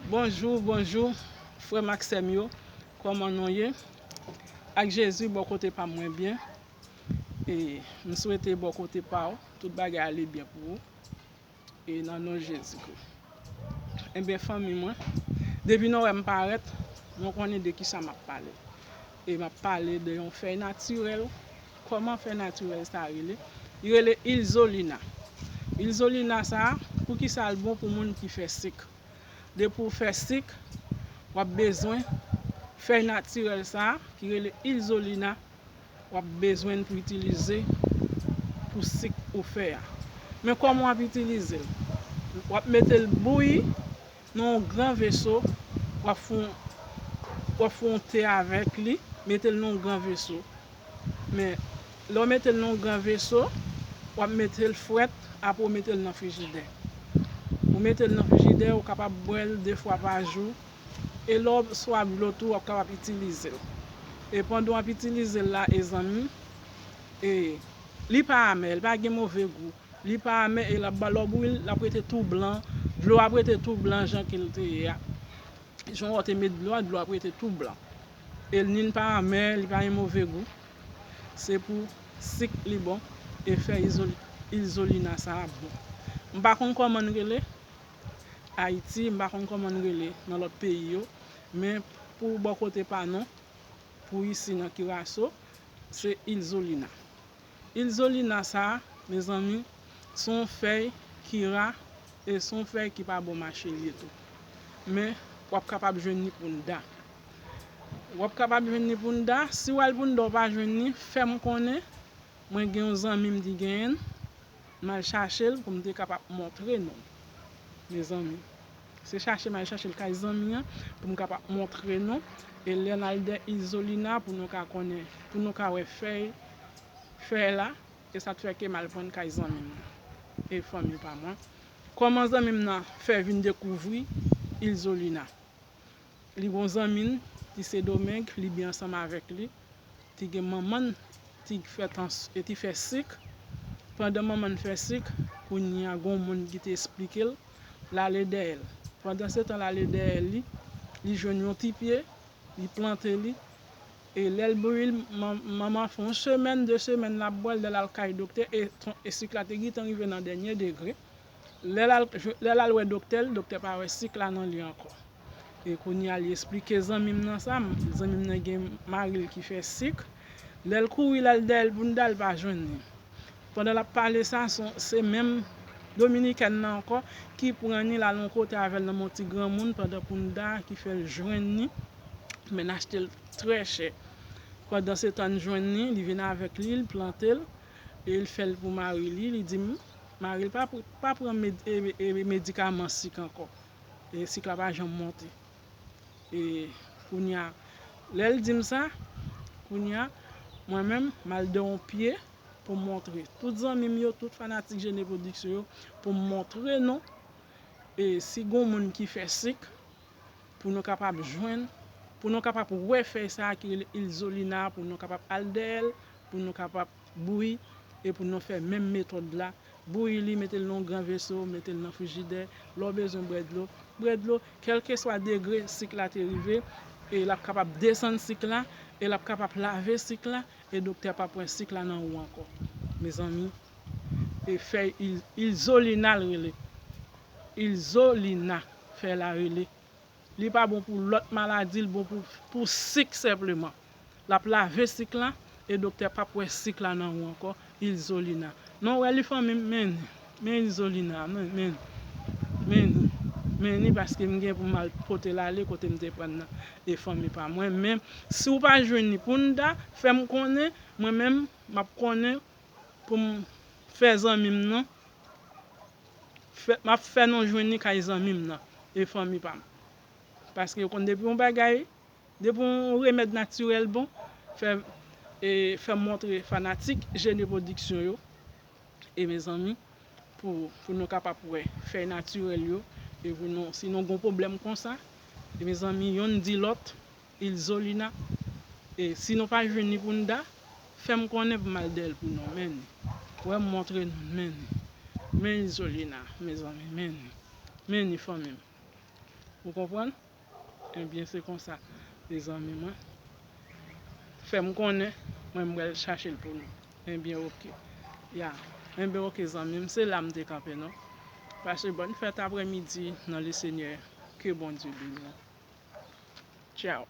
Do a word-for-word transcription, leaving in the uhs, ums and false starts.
Bonjou, bonjou, frè m ak sè m yo. Kòman nou ye? Ak Jezi, bò kote pa m, mwen byen. E m swete bò kote pa w, tout bagay ale byen pou ou. E nan non Jezi Kri. Ebyen, fanmi mwen, depi nou wè m parèt, nou konnen de kisa m ap pale. E m ap pale de yon fèy natirèl. Kòman fèy natirèl sa rele? Li rele ilzolina. Ilzolina sa, poukisa l bon pou moun ki fè sik? Depi w fè sik, w ap bezwen fèy natirèl sa a, ki rele ilzolina, w ap bezwen pou itilize pou sik ou fè a. Men kòman w ap itilize l? W ap mete l bouyi nan yon gran veso, w ap fè yon, w ap fè yon te avèk li, mete l nan yon gran veso. Men, lè w mete l nan yon gran veso, w ap mete l frèt, apre w mete l nan frijidè. Ou mete l nan frijidè, ou kapab bwè l de fwa pa jou. E lè w swaf dlo tou, w ap kapab itilize l. E pandan w ap itilize l la, e zanmi, e li pa amè, li pa gen move gou. Li pa amè, e l ap ba, lè w bouyi l, l ap rete tou blan. Dlo ap rete tou blan jan ke l te ye a. Jan w te met dlo a, dlo ap rete tou blan. E l ni l pa amè, li pa gen move gou. Se pou sik li bon, e fèy izoli-, izolina sa a bon. M pa konn kòman n rele Ayiti, m pa konn kòman n rele nan lòt peyi yo, men pou bò kote pa nou, pou isi nan Kiraso, se ilzolina. Ilzolina sa a, mezanmi, se yon fèy ki ra e se yon fèy ki pa bon mache l ye tou. Men, w ap kapab jwenn li pou n da. W ap kapab jwenn li pou n da. Si w al pou n da w pa jwenn li, fè m konnen. Mwen gen yon zanmi m ki genyen l. M al chache l pou m te kapab montre nou l, mezanmi. Se chache m al chache l kay zanmi an pou m kapab montre nou. E lè n al dèyè izolina pou nou ka konnen, pou nou ka wè fèy, fèy la. E sa k fè ke m al pran l kay zanmi m nan. E fanmi pa mwen. Kòman zanmi m nan fè vin dekouvri ilzolina? Li gon zanmi l ki Sendomeng, li byen ansanm avèk li. Te gen manman l, te fè tans-, e te fè sik. Pandan manman l fè sik, kounye a gon moun ki te esplike l, l ale dèyè l. Pandan se tan l ale dèyè li, li jwenn yon ti pye, li plante li. E lè l bouyi l, man-, manman fè yon semèn, de semèn l ap bwè l, lè l al kay doktè, e, e sik la te gentan rive nan dènye degre. Lè l al, lè l al wè doktè l, doktè pa wè sik la nan li ankò. E kounye a, li esplike zanmi m nan sa, zanmi m nan gen mari l ki fè sik. Lè l kouri, l al dèyè l pou n da, l pa jwenn li. Pandan l ap pale sa, se, se menm Dominikèn nan ankò ki pran li, l al yon kote avè l nan men yon ti granmoun, pandan pou n da ki fè l jwenn li, men l achte l trè chè. Pandan se tan n jwenn li, li vin avèk li, l plante l, e l fè l pou mari li, li di m, mari l pa, pa pran med-, e, e, medikaman sik ankò. E sik la pa janm monte. E kounye a, lè l di m sa, kounye a, mwen menm, m al dèyè yon pye pou m montre tout zanmi m yo, tout fanatik Jene Pwodiksyon yo, pou m montre nou, e si gon moun ki fè sik, pou nou kapab jwenn, pou nou kapab wè fèy sa a ki rele ilzolina, pou nou kapab al dèyè l, pou nou kapab bouyi, e pou nou fè menm metòd la, bouyi li, mete l nan yon gran veso, mete l nan frijidè. Lè w bezwen bwè dlo, bwè dlo, kèlkeswa degre sik la te rive, e l ap kapab desann sik la, e l ap kapab lave sik la, e doktè p ap wè sik la nan ou ankò. Mezanmi, e fèy il-, ilzolina l rele. Ilzolina fèy la rele. Li pa bon pou lòt maladi, li bon pou, pou sik senpleman. L ap lave sik la, e doktè p ap wè sik la nan ou ankò, ilzolina. Non, wè li fanmi m, men, men ilzolina, men, men, men, men li, paske m gen pou m al pote l ale kote m te pran l nan, e fanmi pa mwen. Men, si w pa jwenn li pou n da, fè m konnen, mwen menm, m ap konnen pou m fè zanmi m nan, fè, m ap fè nou jwenn li kay zanmi m nan, e fanmi pa m. Paske yo konn depi yon bagay, depi yon remèd natirèl bon, fè, e, fè m montre fanatik Jene Pwodiksyon yo, e mezanmi, pou, pou nou kapab wè fèy natirèl yo, e pou nou, si nou gon pwoblèm konsa, e mezanmi, yonn di lòt, ilzolina, e si nou pa jwenn li pou n da, fè m konnen pou m al dèyè l pou nou, men li. Wè m montre nou, men li. Men ilzolina, mezanmi, men li. Men li, fanmi m. Ou konprann? Ebyen, se konsa, mezanmi mwen. Fè m konnen, mwen m pral chache l pou nou. Ebyen, oke. Ya. Ebyen, oke, zanmi m, se la m te kanpe, non. Pase bòn fèt aprèmidi nan Lesenyè. Ke Bondye beni w. Tchaw.